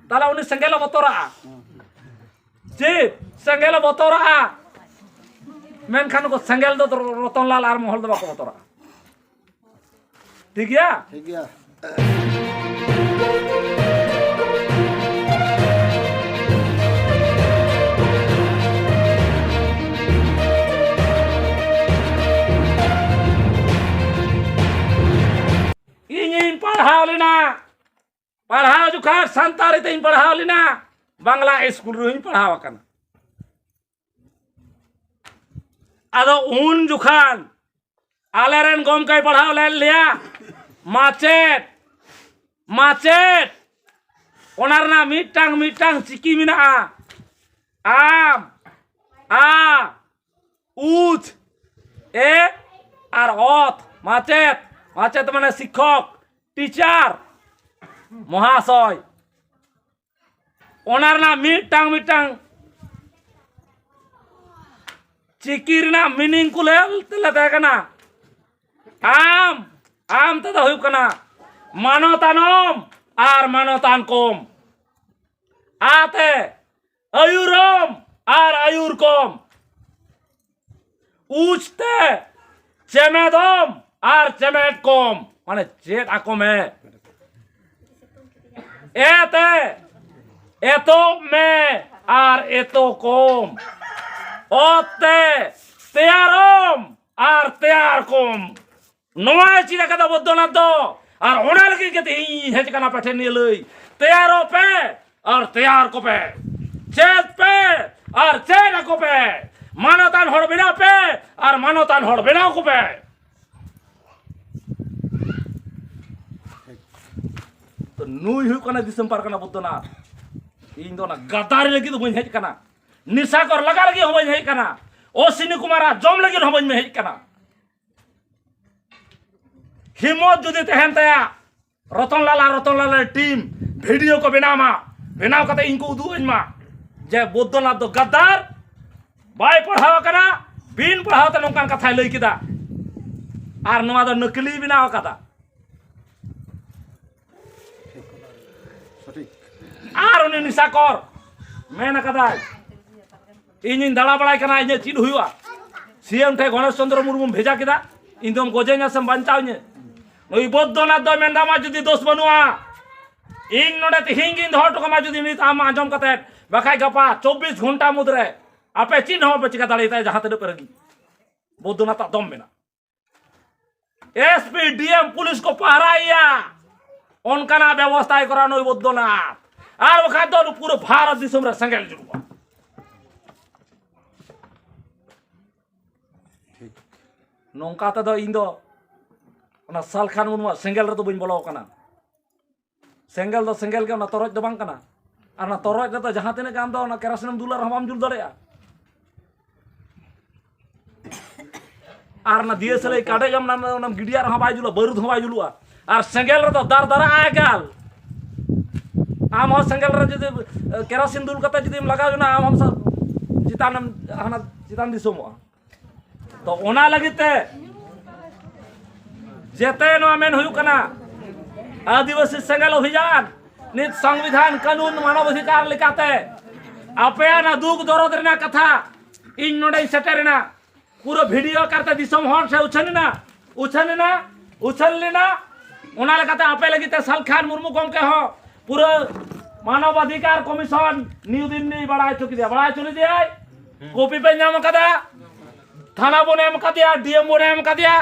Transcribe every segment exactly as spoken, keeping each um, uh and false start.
ᱛᱟᱦᱞᱮ ᱩᱱᱤ ᱥᱮᱸᱜᱮᱞᱮ ᱵᱚᱛᱚᱨᱟᱜᱼᱟ᱾ ᱪᱮᱫ ᱥᱮᱸᱜᱮᱞᱮ ᱵᱚᱛᱚᱨᱟᱜᱼᱟ? ᱢᱮᱱᱠᱷᱟᱱ ᱩᱱᱠᱩ ᱥᱮᱸᱜᱮᱞ ᱫᱚ ᱨᱚᱛᱚᱱᱞᱟᱞ ᱟᱨ ᱢᱚᱦᱚᱞ ᱫᱚ ᱵᱟᱠᱚ ᱵᱚᱛᱚᱨᱟᱜᱼᱟ᱾ ᱴᱷᱤᱠ ᱜᱮᱭᱟ? ᱴᱷᱤᱠ ᱜᱮᱭᱟ᱾ ᱤᱧᱤᱧ ᱯᱟᱲᱦᱟᱣ ᱞᱮᱱᱟ, ᱯᱟᱲᱦᱟᱣ ᱡᱚᱠᱷᱟᱱ ᱥᱟᱱᱛᱟᱲᱤ ᱛᱮᱧ ᱯᱟᱲᱦᱟᱣ ᱞᱮᱱᱟ, ᱵᱟᱝᱞᱟ ᱤᱥᱠᱩᱞ ᱨᱮᱦᱚᱸᱧ ᱯᱟᱲᱦᱟᱣ ᱟᱠᱟᱱᱟ᱾ ᱟᱫᱚ ᱩᱱ ᱡᱚᱠᱷᱟᱱ ᱟᱞᱮᱨᱮᱱ ᱜᱚᱢᱠᱮᱭ ᱯᱟᱲᱦᱟᱣ ᱞᱮᱫ ᱞᱮᱭᱟ, ᱢᱟᱪᱮᱫ, ᱢᱟᱪᱮᱫ, ᱚᱱᱟ ᱨᱮᱱᱟᱜ ᱢᱤᱫᱴᱟᱝ ᱢᱤᱫᱴᱟᱝ ᱪᱤᱠᱤ ᱢᱮᱱᱟᱜᱼᱟ᱾ ᱟᱢ, ᱟ, ᱩᱪ, ᱮ ᱟᱨ ᱚᱛ, ᱢᱟᱪᱮᱫ, ᱢᱟᱪᱮᱫ ᱢᱟᱱᱮ ᱥᱤᱠᱠᱷᱚᱠ, ᱴᱤᱪᱟᱨ, ᱢᱚᱦᱟᱥᱚᱭ᱾ ᱚᱱᱟ ᱨᱮᱱᱟᱜ ᱢᱤᱫᱴᱟᱝ ᱢᱤᱫᱴᱟᱝ ᱪᱤᱠᱤ ᱨᱮᱱᱟᱜ ᱢᱤᱱᱤᱝ ᱠᱚ ᱞᱟᱹᱭ ᱛᱮᱞᱮ ᱛᱟᱦᱮᱸ ᱠᱟᱱᱟ᱾ ᱟᱢ, ᱟᱢ ᱛᱮᱫᱚ ᱦᱩᱭᱩᱜ ᱠᱟᱱᱟ ᱢᱟᱱᱚᱛᱟᱱᱚᱢ ᱟᱨ ᱢᱟᱱᱚᱛᱟᱱ ᱠᱚᱢ᱾ ᱟᱛᱮ ᱟᱹᱭᱩᱨᱚᱢ ᱟᱨ ᱟᱹᱭᱩᱨ ᱠᱚᱢ᱾ ᱩᱪ ᱛᱮ ᱪᱮᱢᱮᱫᱚᱢ ᱟᱨ ᱪᱮᱢᱮᱫ ᱠᱚᱢ, ᱢᱟᱱᱮ ᱪᱮᱫ ᱟᱠᱚ ᱢᱮ᱾ ᱮ ᱛᱮ ᱮᱛᱚᱵ ᱢᱮ ᱟᱨ ᱮᱛᱚ ᱠᱚᱢ᱾ ᱚᱛ ᱛᱮ ᱛᱮᱭᱟᱨᱚᱢ ᱟᱨ ᱛᱮᱭᱟᱨ ᱠᱚᱢ᱾ ᱱᱚᱣᱟᱭ ᱪᱮᱫ ᱟᱠᱟᱫᱟ ᱵᱳᱫᱽᱫᱷᱚᱱᱟᱛᱷ ᱫᱚ᱾ ᱟᱨ ᱚᱱᱟ ᱞᱟᱹᱜᱤᱫ ᱜᱮ ᱛᱮᱦᱮᱧ ᱤᱧ ᱦᱮᱡ ᱟᱠᱟᱱᱟ ᱟᱯᱮ ᱴᱷᱮᱱ ᱱᱤᱭᱟᱹ ᱞᱟᱹᱭ, ᱛᱮᱭᱟᱨᱚᱜ ᱯᱮ ᱟᱨ ᱛᱮᱭᱟᱨ ᱠᱚᱯᱮ, ᱪᱮᱫ ᱯᱮ ᱟᱨ ᱪᱮᱫ ᱟᱠᱚ ᱯᱮ, ᱢᱟᱱᱚᱛᱟᱱ ᱦᱚᱲ ᱵᱮᱱᱟᱣ ᱯᱮ ᱟᱨ ᱢᱟᱱᱚᱛᱟᱱ ᱦᱚᱲ ᱵᱮᱱᱟᱣ ᱠᱚᱯᱮ᱾ ᱛᱚ ᱱᱩᱭ ᱦᱩᱭᱩᱜ ᱠᱟᱱᱟ ᱫᱤᱥᱚᱢ ᱯᱟᱨᱜᱟᱱᱟ ᱵᱳᱫᱽᱫᱷᱚᱱᱟᱛᱷ᱾ ᱤᱧ ᱫᱚ ᱚᱱᱟ ᱜᱟᱫᱟᱨᱤ ᱞᱟᱹᱜᱤᱫ ᱫᱚ ᱵᱟᱹᱧ ᱦᱮᱡ ᱟᱠᱟᱱᱟ, ᱱᱮᱥᱟ ᱠᱚᱨ ᱞᱟᱜᱟ ᱞᱟᱹᱜᱤᱫ ᱦᱚᱸ ᱵᱟᱹᱧ ᱦᱮᱡ ᱟᱠᱟᱱᱟ, ᱚᱥᱤᱱᱤ ᱠᱩᱢᱟᱨᱟᱜ ᱡᱚᱢ ᱞᱟᱹᱜᱤᱫ ᱦᱚᱸ ᱵᱟᱹᱧ ᱦᱮᱡ ᱟᱠᱟᱱᱟ᱾ ᱦᱤᱢᱢᱚᱛ ᱡᱩᱫᱤ ᱛᱟᱦᱮᱱ ᱛᱟᱭᱟ, ᱨᱚᱛᱚᱱᱞᱟᱞ ᱟᱨ ᱨᱚᱛᱚᱱᱞᱟᱞ ᱨᱮᱱ ᱴᱤᱢ ᱵᱷᱤᱰᱤᱭᱳ ᱠᱚ ᱵᱮᱱᱟᱣ ᱢᱟ, ᱵᱮᱱᱟᱣ ᱠᱟᱛᱮ ᱤᱧ ᱠᱚ ᱩᱫᱩᱜ ᱟᱹᱧ ᱢᱟ ᱡᱮ ᱵᱳᱫᱽᱫᱷᱚᱱᱟᱛᱷ ᱫᱚ ᱜᱟᱫᱫᱟᱨ, ᱵᱟᱭ ᱯᱟᱲᱦᱟᱣ ᱟᱠᱟᱱᱟ, ᱵᱤᱱ ᱯᱟᱲᱦᱟᱣ ᱛᱮ ᱱᱚᱝᱠᱟᱱ ᱠᱟᱛᱷᱟᱭ ᱞᱟᱹᱭ ᱠᱮᱫᱟ, ᱟᱨ ᱱᱚᱣᱟ ᱫᱚ ᱱᱟᱹᱠᱞᱤ ᱵᱮᱱᱟᱣ ᱟᱠᱟᱫᱟ᱾ ᱥᱚᱴᱷᱤᱠ᱾ ᱟᱨ ᱩᱱᱤ ᱱᱤᱥᱟᱠᱚᱨ ᱢᱮᱱ ᱟᱠᱟᱫᱟᱭ, ᱤᱧᱤᱧ ᱫᱟᱬᱟ ᱵᱟᱲᱟᱭ ᱠᱟᱱᱟ, ᱤᱧᱟᱹᱜ ᱪᱮᱫ ᱦᱩᱭᱩᱜᱼᱟ? ᱥᱤ ᱮᱢ ᱴᱷᱮᱱ ᱜᱚᱱᱮᱥ ᱪᱚᱱᱫᱨᱚ ᱢᱩᱨᱢᱩᱢ ᱵᱷᱮᱡᱟ ᱠᱮᱫᱟ, ᱤᱧ ᱫᱚᱢ ᱜᱚᱡᱮᱧᱟ ᱥᱮᱢ ᱵᱟᱧᱪᱟᱣᱤᱧᱟ? ᱱᱩᱭ ᱵᱳᱫᱽᱫᱚᱱᱟᱛᱷ ᱫᱚ ᱢᱮᱱᱫᱟ, ᱟᱢᱟᱜ ᱡᱩᱫᱤ ᱫᱳᱥ ᱵᱟᱹᱱᱩᱜᱼᱟ, ᱤᱧ ᱱᱚᱰᱮ ᱛᱮᱦᱮᱧ ᱜᱤᱧ ᱫᱚᱦᱚ ᱦᱚᱴᱚ ᱠᱟᱢᱟ ᱡᱩᱫᱤ ᱱᱤᱛ ᱟᱢ ᱟᱸᱡᱚᱢ ᱠᱟᱛᱮᱫ, ᱵᱟᱠᱷᱟᱡ ᱜᱟᱯᱟ ᱪᱚᱵᱵᱤᱥ ᱜᱷᱚᱱᱴᱟ ᱢᱩᱫᱽᱨᱮ ᱟᱯᱮ ᱪᱮᱫ ᱦᱚᱸ ᱵᱟᱯᱮ ᱪᱤᱠᱟ ᱫᱟᱲᱮᱭᱟᱛᱟᱭᱟ, ᱡᱟᱦᱟᱸ ᱛᱤᱱᱟᱹᱜ ᱯᱮ ᱨᱟᱹᱜᱤ᱾ ᱵᱳᱫᱽᱫᱚᱱᱟᱛᱷ ᱟᱜ ᱫᱚᱢ ᱢᱮᱱᱟᱜᱼᱟ᱾ ᱮᱥ ᱯᱤ, ᱰᱤ ᱮᱢ, ᱯᱩᱞᱤᱥ ᱠᱚ ᱯᱟᱦᱟᱨᱟᱭᱮᱭᱟ, ᱚᱱᱠᱟᱱᱟᱜ ᱵᱮᱵᱚᱥᱛᱷᱟᱭ ᱠᱚᱨᱟᱣ ᱱᱩᱭ ᱵᱳᱫᱽᱫᱚᱱᱟᱛᱷ᱾ ᱟᱨ ᱵᱟᱠᱷᱟᱡ ᱫᱚ ᱯᱩᱨᱟᱹ ᱵᱷᱟᱨᱚᱛ ᱫᱤᱥᱚᱢ ᱨᱮ ᱥᱮᱸᱜᱮᱞ ᱡᱩᱞᱩᱜᱼᱟ᱾ ᱱᱚᱝᱠᱟ ᱛᱮᱫᱚ ᱤᱧ ᱫᱚ ᱚᱱᱟ ᱥᱟᱞᱠᱷᱟᱱ ᱢᱩᱨᱢᱩᱣᱟᱜ ᱥᱮᱸᱜᱮᱞ ᱨᱮᱫᱚ ᱵᱟᱹᱧ ᱵᱚᱞᱚ ᱟᱠᱟᱱᱟ᱾ ᱥᱮᱸᱜᱮᱞ ᱫᱚ ᱥᱮᱸᱜᱮᱞ ᱜᱮ, ᱚᱱᱟ ᱛᱚᱨᱚᱡ ᱫᱚ ᱵᱟᱝ ᱠᱟᱱᱟ᱾ ᱟᱨ ᱚᱱᱟ ᱛᱚᱨᱚᱡ ᱨᱮᱫᱚ ᱡᱟᱦᱟᱸ ᱛᱤᱱᱟᱹᱜ ᱜᱮ ᱟᱢ ᱫᱚ ᱚᱱᱟ ᱠᱮᱨᱟᱥᱤᱱ ᱮᱢ ᱫᱩᱞᱟ ᱨᱮᱦᱚᱸ ᱵᱟᱢ ᱡᱩᱞ ᱫᱟᱲᱮᱭᱟᱜᱼᱟ᱾ ᱟᱨ ᱚᱱᱟ ᱫᱤᱭᱟᱹ ᱥᱟᱞᱟᱹᱭ ᱠᱟᱰᱮᱡ ᱮᱢ ᱚᱱᱟ, ᱚᱱᱟᱢ ᱜᱤᱰᱤᱭᱟᱜ ᱨᱮᱦᱚᱸ ᱵᱟᱭ ᱡᱩᱞᱩᱜᱼᱟ, ᱵᱟᱹᱨᱩᱫ ᱦᱚᱸ ᱵᱟᱭ ᱡᱩᱞᱩᱜᱼᱟ᱾ ᱟᱨ ᱥᱮᱸᱜᱮᱞ ᱨᱮᱫᱚ ᱫᱟᱨ ᱫᱟᱨᱟᱜᱼᱟ ᱮᱠᱟᱞ᱾ ᱟᱢ ᱦᱚᱸ ᱥᱮᱸᱜᱮᱞ ᱨᱮ ᱡᱩᱫᱤ, ᱮ, ᱠᱮᱨᱟᱥᱤᱱ ᱫᱩᱞ ᱠᱟᱛᱮ ᱡᱩᱫᱤᱢ ᱞᱟᱜᱟᱣ ᱮᱱᱟ, ᱟᱢ ᱦᱚᱸᱢ ᱥᱟ-, ᱪᱮᱛᱟᱱᱮᱢ, ᱦᱟᱱᱟ ᱪᱮᱛᱟᱱ ᱫᱤᱥᱚᱢᱚᱜᱼᱟ᱾ ᱛᱚ ᱚᱱᱟ ᱞᱟᱹᱜᱤᱫ ᱛᱮ ᱡᱮᱛᱮ ᱱᱚᱣᱟ ᱢᱮᱱ ᱦᱩᱭᱩᱜ ᱠᱟᱱᱟ, ᱟᱹᱫᱤᱵᱟᱹᱥᱤ ᱥᱮᱸᱜᱮᱞ ᱚᱵᱷᱤᱡᱟᱱ ᱱᱤᱛ ᱥᱚᱝᱵᱤᱫᱷᱟᱱ, ᱠᱟᱹᱱᱩᱱ, ᱢᱟᱱᱚᱵ ᱚᱫᱷᱤᱠᱟᱨ ᱞᱮᱠᱟᱛᱮ ᱟᱯᱮᱭᱟᱜ ᱚᱱᱟ ᱫᱩᱠ ᱫᱚᱨᱚᱫ ᱨᱮᱱᱟᱜ ᱠᱟᱛᱷᱟ ᱤᱧ ᱱᱚᱰᱮᱧ ᱥᱮᱴᱮᱨᱮᱱᱟ᱾ ᱯᱩᱨᱟᱹ ᱵᱷᱤᱰᱤᱭᱳ ᱟᱠᱟᱨ ᱛᱮ ᱫᱤᱥᱚᱢ ᱦᱚᱲ ᱥᱮ ᱩᱪᱷᱟᱹᱱ ᱮᱱᱟ, ᱩᱪᱷᱟᱹᱱ ᱮᱱᱟ, ᱩᱪᱷᱟᱹᱱ ᱞᱮᱱᱟ᱾ ᱚᱱᱟ ᱞᱮᱠᱟᱛᱮ ᱟᱯᱮ ᱞᱟᱹᱜᱤᱫ ᱛᱮ ᱥᱟᱞᱠᱷᱟᱱ ᱢᱩᱨᱢᱩ ᱜᱚᱢᱠᱮ ᱦᱚᱸ ᱯᱩᱨᱟᱹ ᱢᱟᱱᱚᱵ ᱚᱫᱷᱤᱠᱟᱨ ᱠᱚᱢᱤᱥᱚᱱ ᱱᱤᱭᱩ ᱫᱤᱞᱞᱤ ᱵᱟᱲᱟᱭ ᱦᱚᱪᱚ ᱠᱮᱫᱮᱭᱟ, ᱵᱟᱲᱟᱭ ᱦᱚᱪᱚ ᱞᱮᱫᱮᱭᱟᱭ᱾ ᱠᱚᱯᱤ ᱯᱮ ᱧᱟᱢ ᱟᱠᱟᱫᱟ, ᱛᱷᱟᱱᱟ ᱵᱚᱱ ᱮᱢ ᱟᱠᱟᱫᱮᱭᱟ, ᱰᱤ ᱮᱢ ᱵᱚᱱ ᱮᱢ ᱟᱠᱟᱫᱮᱭᱟ,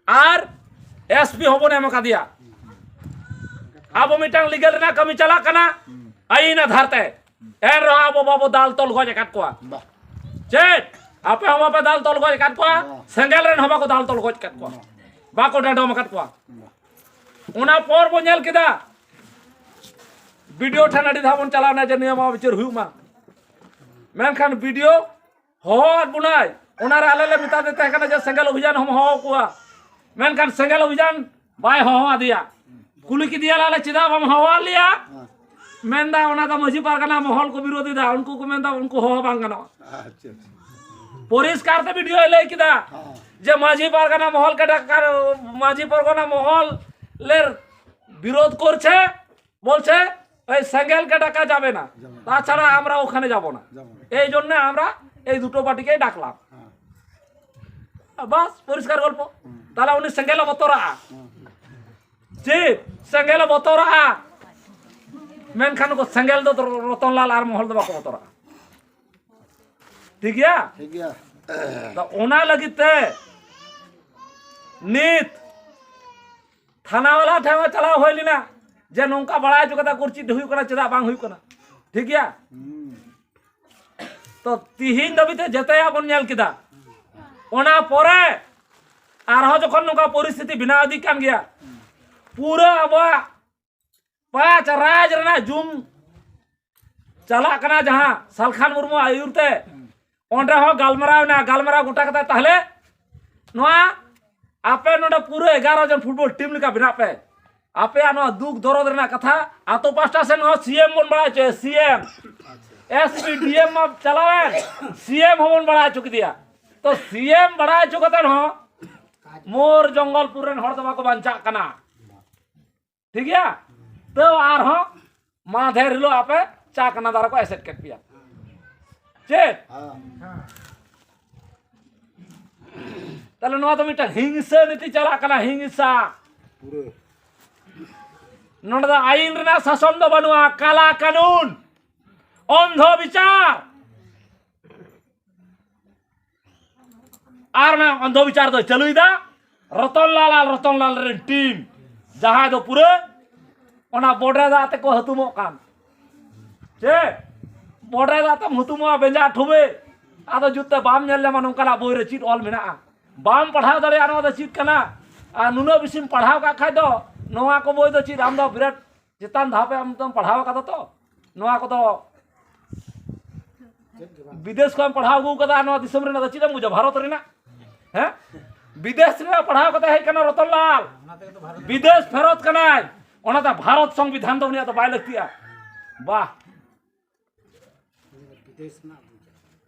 ᱟᱨ ᱮᱥ ᱯᱤ ᱦᱚᱸᱵᱚᱱ ᱮᱢ ᱟᱠᱟᱫᱮᱭᱟ᱾ ᱟᱵᱚ ᱢᱤᱫᱴᱟᱝ ᱞᱤᱜᱟᱞ ᱨᱮᱱᱟᱜ ᱠᱟᱹᱢᱤ ᱪᱟᱞᱟᱜ ᱠᱟᱱᱟ ᱟᱹᱭᱤᱱ ᱟᱫᱷᱟᱨ ᱛᱮ, ᱮᱱ ᱨᱮᱦᱚᱸ ᱟᱵᱚ ᱵᱟᱵᱚ ᱫᱟᱞ ᱛᱚᱞ ᱜᱚᱡ ᱟᱠᱟᱫ ᱠᱚᱣᱟ᱾ ᱪᱮᱫ ᱟᱯᱮ ᱦᱚᱸ ᱵᱟᱯᱮ ᱫᱟᱞ ᱛᱚᱞ ᱜᱚᱡ ᱟᱠᱟᱫ ᱠᱚᱣᱟ? ᱥᱮᱸᱜᱮᱞ ᱨᱮᱱ ᱦᱚᱸ ᱵᱟᱠᱚ ᱫᱟᱞ ᱛᱚᱞ ᱜᱚᱡ ᱟᱠᱟᱫ ᱠᱚᱣᱟ, ᱵᱟᱠᱚ ᱰᱟᱸᱰᱚᱢ ᱟᱠᱟᱫ ᱠᱚᱣᱟ᱾ ᱚᱱᱟ ᱯᱚᱨ ᱵᱚ ᱧᱮᱞ ᱠᱮᱫᱟ, ᱵᱤ ᱰᱤ ᱳ ᱴᱷᱮᱱ ᱟᱹᱰᱤ ᱫᱷᱟᱣ ᱵᱚᱱ ᱪᱟᱞᱟᱣ ᱮᱱᱟ ᱡᱮ ᱱᱤᱭᱟᱹ ᱢᱟ ᱵᱤᱪᱟᱹᱨ ᱦᱩᱭᱩᱜ ᱢᱟ, ᱢᱮᱱᱠᱷᱟᱱ ᱵᱤ ᱰᱤ ᱳ ᱦᱚᱦᱚᱣᱟᱫ ᱵᱚᱱᱟᱭ᱾ ᱚᱱᱟᱨᱮ ᱟᱞᱮ ᱞᱮ ᱢᱮᱛᱟ ᱫᱮ ᱛᱟᱦᱮᱸ ᱠᱟᱱᱟ ᱡᱮ ᱥᱮᱸᱜᱮᱞ ᱚᱵᱷᱤᱡᱟᱱ ᱦᱚᱸᱢ ᱦᱚᱦᱚ ᱠᱚᱣᱟ, ᱢᱮᱱᱠᱷᱟᱱ ᱥᱮᱸᱜᱮᱞ ᱚᱵᱷᱤᱡᱟᱱ ᱵᱟᱭ ᱦᱚᱦᱚ ᱟᱫᱮᱭᱟ᱾ ᱠᱩᱞᱤ ᱠᱮᱫᱮᱭᱟᱞᱮ, ᱪᱮᱫᱟᱜ ᱵᱟᱢ ᱦᱚᱦᱚᱣᱟᱫ ᱞᱮᱭᱟ? ᱢᱮᱱᱫᱟ, ᱚᱱᱟ ᱫᱚ ᱢᱟᱹᱡᱷᱤ ᱯᱟᱨᱜᱟᱱᱟ ᱢᱚᱦᱚᱞ ᱠᱚ ᱵᱤᱨᱳᱫᱷ ᱮᱫᱟ, ᱩᱱᱠᱩ ᱠᱚ ᱢᱮᱱᱫᱟ ᱩᱱᱠᱩ ᱦᱚᱦᱚ ᱵᱟᱝ ᱜᱟᱱᱚᱜᱼᱟ᱾ ᱟᱪᱪᱷᱟ, ᱟᱪᱪᱷᱟ᱾ ᱯᱚᱨᱤᱥᱠᱟᱨ ᱛᱮ ᱵᱤ ᱰᱤ ᱳᱭ ᱞᱟᱹᱭ ᱠᱮᱫᱟ ᱦᱮᱸ᱾ ᱡᱮ ᱢᱟᱹᱡᱷᱤ ᱯᱟᱨᱜᱟᱱᱟ ᱢᱚᱦᱚᱞ ᱠᱮ ᱰᱟᱠᱟᱨ, ᱢᱟᱹᱡᱷᱤ ᱯᱟᱨᱜᱟᱱᱟ ᱢᱚᱦᱚᱞ ᱞᱮ ᱵᱤᱨᱳᱫᱷ ᱠᱚᱨᱪᱷᱮ, ᱵᱚᱞᱪᱷᱮ এই সেঙ্গেলকে ডাকা যাবে না, তাছাড়া আমরা ওখানে যাব না। এই জন্য আমরা এই দুটো পার্টিকে ডাকলাম। বাস, পরিষ্কার গল্প। তাহলে ᱩᱱᱤ ᱥᱮᱸᱜᱮᱞ ᱮ ᱵᱚᱛᱚᱨᱟᱜᱼᱟ᱾ ᱪᱮᱫ? ᱥᱮᱸᱜᱮᱞ ᱮ ᱵᱚᱛᱚᱨᱟᱜᱼᱟ᱾ ᱢᱮᱱᱠᱷᱟᱱ ᱩᱱᱠᱩ ᱥᱮᱸᱜᱮᱞ ᱫᱚ ᱨᱚᱛᱚᱱ ᱞᱟᱞ ᱟᱨ ᱢᱚᱦᱚᱞ ᱫᱚ ᱵᱟᱠᱚ ᱵᱚᱛᱚᱨᱟᱜᱼᱟ᱾ ᱴᱷᱤᱠ ᱜᱮᱭᱟ? ᱴᱷᱤᱠ ᱜᱮᱭᱟ᱾ ᱛᱚ, ᱚᱱᱟ ᱞᱟᱹᱜᱤᱫ ᱛᱮ ᱱᱤᱛ ᱛᱷᱟᱱᱟ ᱵᱟᱞᱟ ᱴᱷᱮᱱ ᱦᱚᱸ ᱪᱟᱞᱟᱣ ᱦᱩᱭ ᱞᱮᱱᱟ, ᱡᱮ ᱱᱚᱝᱠᱟ ᱵᱟᱲᱟᱭ ᱦᱚᱪᱚ ᱠᱟᱛᱮ ᱩᱠᱩᱨ ᱪᱮᱫ ᱦᱩᱭᱩᱜ ᱠᱟᱱᱟ, ᱪᱮᱫᱟᱜ ᱵᱟᱝ ᱦᱩᱭᱩᱜ ᱠᱟᱱᱟ? ᱴᱷᱤᱠ ᱜᱮᱭᱟ? ᱛᱚ, ᱛᱤᱦᱤᱧ ᱫᱷᱟᱹᱵᱤᱡ ᱛᱮ ᱡᱮᱛᱮᱭᱟᱜ ᱵᱚᱱ ᱧᱮᱞ ᱠᱮᱫᱟ᱾ ᱚᱱᱟ ᱯᱚᱨᱮ ᱟᱨᱦᱚᱸ ᱡᱚᱠᱷᱚᱱ ᱱᱚᱝᱠᱟ ᱯᱚᱨᱤᱥᱛᱷᱤᱛᱤ ᱵᱮᱱᱟᱣ ᱤᱫᱤᱜ ᱠᱟᱱ ᱜᱮᱭᱟ, ᱯᱩᱨᱟᱹ ᱟᱵᱚᱣᱟᱜ ᱯᱟᱸᱪ ᱨᱟᱡᱽ ᱨᱮᱱᱟᱜ ᱡᱩᱢ ᱪᱟᱞᱟᱜ ᱠᱟᱱᱟ, ᱡᱟᱦᱟᱸ ᱥᱟᱞᱠᱷᱟᱱ ᱢᱩᱨᱢᱩ ᱟᱹᱭᱩᱨ ᱛᱮ, ᱚᱸᱰᱮ ᱦᱚᱸ ᱜᱟᱞᱢᱟᱨᱟᱣ ᱮᱱᱟ᱾ ᱜᱟᱞᱢᱟᱨᱟᱣ ᱜᱚᱴᱟ ᱠᱟᱛᱮ, ᱛᱟᱦᱞᱮ ᱱᱚᱣᱟ ᱟᱯᱮ ᱱᱚᱰᱮ ᱯᱩᱨᱟᱹ ᱮᱜᱟᱨᱚ ᱡᱚᱱ ᱯᱷᱩᱴᱵᱚᱞ ᱴᱤᱢ ᱞᱮᱠᱟ ᱵᱮᱱᱟᱜ ᱯᱮ᱾ ᱟᱯᱮᱭᱟᱜ ᱱᱚᱣᱟ ᱫᱩᱠ ᱫᱚᱨᱚᱫ ᱨᱮᱱᱟᱜ ᱠᱟᱛᱷᱟ ᱟᱛᱳ ᱯᱟᱥᱴᱟ ᱥᱮᱱ ᱦᱚᱸ ᱥᱤ ᱮᱢ ᱵᱚᱱ ᱵᱟᱲᱟᱭ ᱦᱚᱪᱚᱭᱟ, ᱥᱤ ᱮᱢ᱾ ᱮᱥ ᱯᱤ, ᱰᱤ ᱮᱢ ᱢᱟ ᱪᱟᱞᱟᱣᱮᱱ, ᱥᱤ ᱮᱢ ᱦᱚᱸᱵᱚᱱ ᱵᱟᱲᱟᱭ ᱦᱚᱪᱚ ᱠᱮᱫᱮᱭᱟ᱾ ᱛᱚ, ᱥᱤ ᱮᱢ ᱵᱟᱲᱟᱭ ᱦᱚᱪᱚ ᱠᱟᱛᱮ ᱦᱚᱸ ᱢᱳᱨ ᱡᱚᱝᱜᱚᱞᱯᱩᱨ ᱨᱮᱱ ᱦᱚᱲ ᱫᱚ ᱵᱟᱠᱚ ᱵᱟᱧᱪᱟᱜ ᱠᱟᱱᱟ᱾ ᱴᱷᱤᱠ ᱜᱮᱭᱟ? ᱛᱚ, ᱟᱨᱦᱚᱸ ᱢᱟᱫᱷᱮᱨ ᱦᱤᱞᱳᱜ ᱟᱯᱮ ᱪᱟ ᱠᱟᱱᱟ ᱫᱟᱨᱮ ᱠᱚ ᱮᱥᱮᱫ ᱠᱮᱫ ᱯᱮᱭᱟ᱾ ᱪᱮᱫ? ᱛᱟᱦᱞᱮ ᱱᱚᱣᱟ ᱫᱚ ᱢᱤᱫᱴᱟᱝ ᱦᱤᱝᱥᱟᱹ ᱱᱤᱛᱤ ᱪᱟᱞᱟᱜ ᱠᱟᱱᱟ, ᱦᱤᱝᱥᱟ᱾ ᱯᱩᱨᱟᱹ᱾ ᱱᱚᱰᱮ ᱫᱚ ᱟᱭᱤᱱ ᱨᱮᱱᱟᱜ ᱥᱟᱥᱚᱱ ᱫᱚ ᱵᱟᱹᱱᱩᱜᱼᱟ, ᱠᱟᱞᱟ ᱠᱟᱹᱱᱩᱱ, ᱚᱱᱫᱷᱚ ᱵᱤᱪᱟᱨ᱾ ᱟᱨ ᱚᱱᱟ ᱚᱱᱫᱷᱚ ᱵᱤᱪᱟᱨ ᱫᱚᱭ ᱪᱟᱹᱞᱩᱭᱮᱫᱟ ᱨᱚᱛᱚᱱ ᱞᱟᱞ ᱟᱨ ᱨᱚᱛᱚᱱ ᱞᱟᱞ ᱨᱮᱱ ᱴᱤᱢ, ᱡᱟᱦᱟᱸᱭ ᱫᱚ ᱯᱩᱨᱟᱹ ᱚᱱᱟ ᱵᱚᱰᱮ ᱫᱟᱜ ᱛᱮᱠᱚ ᱦᱩᱛᱩᱢᱚᱜ ᱠᱟᱱ᱾ ᱪᱮᱫ? ᱵᱚᱰᱮ ᱫᱟᱜ ᱛᱮᱢ ᱦᱩᱛᱩᱢᱚᱜᱼᱟ, ᱵᱮᱸᱡᱟ ᱴᱷᱩᱵᱮ᱾ ᱟᱫᱚ ᱡᱩᱛ ᱛᱮ ᱵᱟᱢ ᱧᱮᱞ ᱧᱟᱢᱟ ᱱᱚᱝᱠᱟᱱᱟᱜ ᱵᱳᱭ ᱨᱮ ᱪᱮᱫ ᱚᱞ ᱢᱮᱱᱟᱜᱼᱟ᱾ ᱵᱟᱢ ᱯᱟᱲᱦᱟᱣ ᱫᱟᱲᱮᱭᱟᱜᱼᱟ ᱱᱚᱣᱟ ᱫᱚ ᱪᱮᱫ ᱠᱟᱱᱟ᱾ ᱟᱨ ᱱᱩᱱᱟᱹᱜ ᱵᱮᱥᱤᱢ ᱯᱟᱲᱦᱟᱣ ᱠᱟᱜ ᱠᱷᱟᱡ ᱫᱚ ᱱᱚᱣᱟ ᱠᱚ ᱵᱳᱭ ᱫᱚ ᱪᱮᱫ ᱟᱢ ᱫᱚ ᱵᱤᱨᱟᱴ ᱪᱮᱛᱟᱱ ᱫᱷᱟᱯ ᱨᱮ ᱟᱢ ᱫᱚᱢ ᱯᱟᱲᱦᱟᱣ ᱠᱟᱫᱟ ᱛᱚ? ᱱᱚᱣᱟ ᱠᱚᱫᱚ ᱵᱤᱫᱮᱥ ᱠᱷᱚᱱ ᱯᱟᱲᱦᱟᱣ ᱟᱹᱜᱩ ᱠᱟᱫᱟ, ᱱᱚᱣᱟ ᱫᱤᱥᱚᱢ ᱨᱮᱱᱟᱜ ᱫᱚ ᱪᱮᱫ ᱮᱢ ᱵᱩᱡᱟ? ᱵᱷᱟᱨᱚᱛ ᱨᱮᱱᱟᱜ, ᱦᱮᱸ? ᱵᱤᱫᱮᱥ ᱨᱮᱱᱟᱜ ᱯᱟᱲᱦᱟᱣ ᱠᱟᱛᱮ ᱦᱮᱡ ᱠᱟᱱᱟ ᱨᱚᱛᱚᱱ ᱞᱟᱞ, ᱵᱤᱫᱮᱥ ᱯᱷᱮᱨᱚᱛ ᱠᱟᱱᱟᱭ, ᱚᱱᱟᱛᱮ ᱵᱷᱟᱨᱚᱛ ᱥᱚᱝᱵᱤᱫᱷᱟᱱ ᱫᱚ ᱩᱱᱤᱭᱟᱜ ᱫᱚ ᱵᱟᱭ ᱞᱟᱹᱠᱛᱤᱜᱼᱟ᱾ ᱵᱟᱦ,